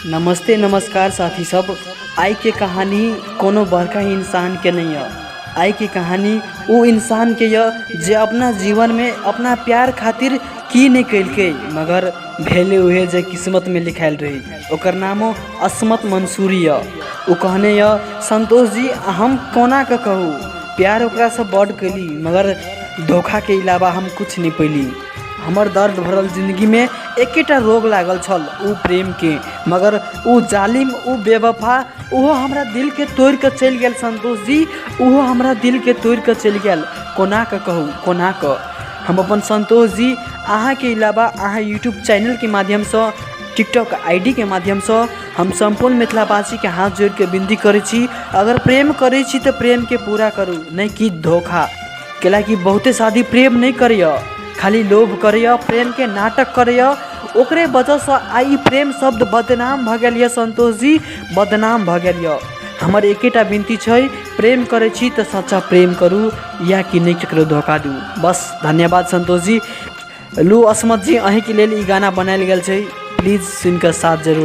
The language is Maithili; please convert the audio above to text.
नमस्ते नमस्कार साथी सब। आइके कहानी कोनो बड़का इंसानके नहि यऽ। आइके कहानी ओ इंसानके यऽ जे अपना जीवनमे अपना प्यार खातिर की नहि केलकै, मगर भेलै उहे जे किस्मतमे लिखायल रहै। ओकर नामो अस्मत मंसूरी यऽ। ओ कहने यऽ, संतोष जी, हम कोना कऽ कहू, प्यार ओकरासँ बड्ड कयली, मगर धोखाके अलावा हम किछु नहि पयली। हमर दर्द भरल जिन्दगीमे एकेटा रोग लागल छल, ओ प्रेमके। मगर ओ जालिम, ओ बेवफा, ओहो हमरा दिलके तोड़ि कऽ चलि गेल। संतोष जी, ओहो हमरा दिलके तोड़ि कऽ चलि गेल। कोना कऽ कहू, कोना कऽ हम अपन? संतोष जी, अहाँके अलावा अहाँ यूट्यूब चैनलके माध्यमसँ, टिकटॉक I D के माध्यमसँ हम सम्पूर्ण मिथिलावासीके हाथ जोड़िके विनती करै छी, अगर प्रेम करै छी तऽ प्रेमके पूरा करू, नहि कि धोखा। कैलाकि बहुते शादी प्रेम नहि करैए, खाली लोभ करैए, प्रेमके नाटक करैए। ओकरे वजहसँ आइ ई प्रेम शब्द बदनाम भऽ गेल यऽ। संतोष जी, बदनाम भऽ गेल यऽ। हमर एकेटा विनती छै, प्रेम करै छी तऽ सच्चा प्रेम करू या कि नहि ककरो धोखा दू। बस, धन्यवाद संतोष जी। लू अस्मत जी, अहीँके लेल ई गाना बनायल गेल छै। प्लीज सुनि कऽ साथ जरूर।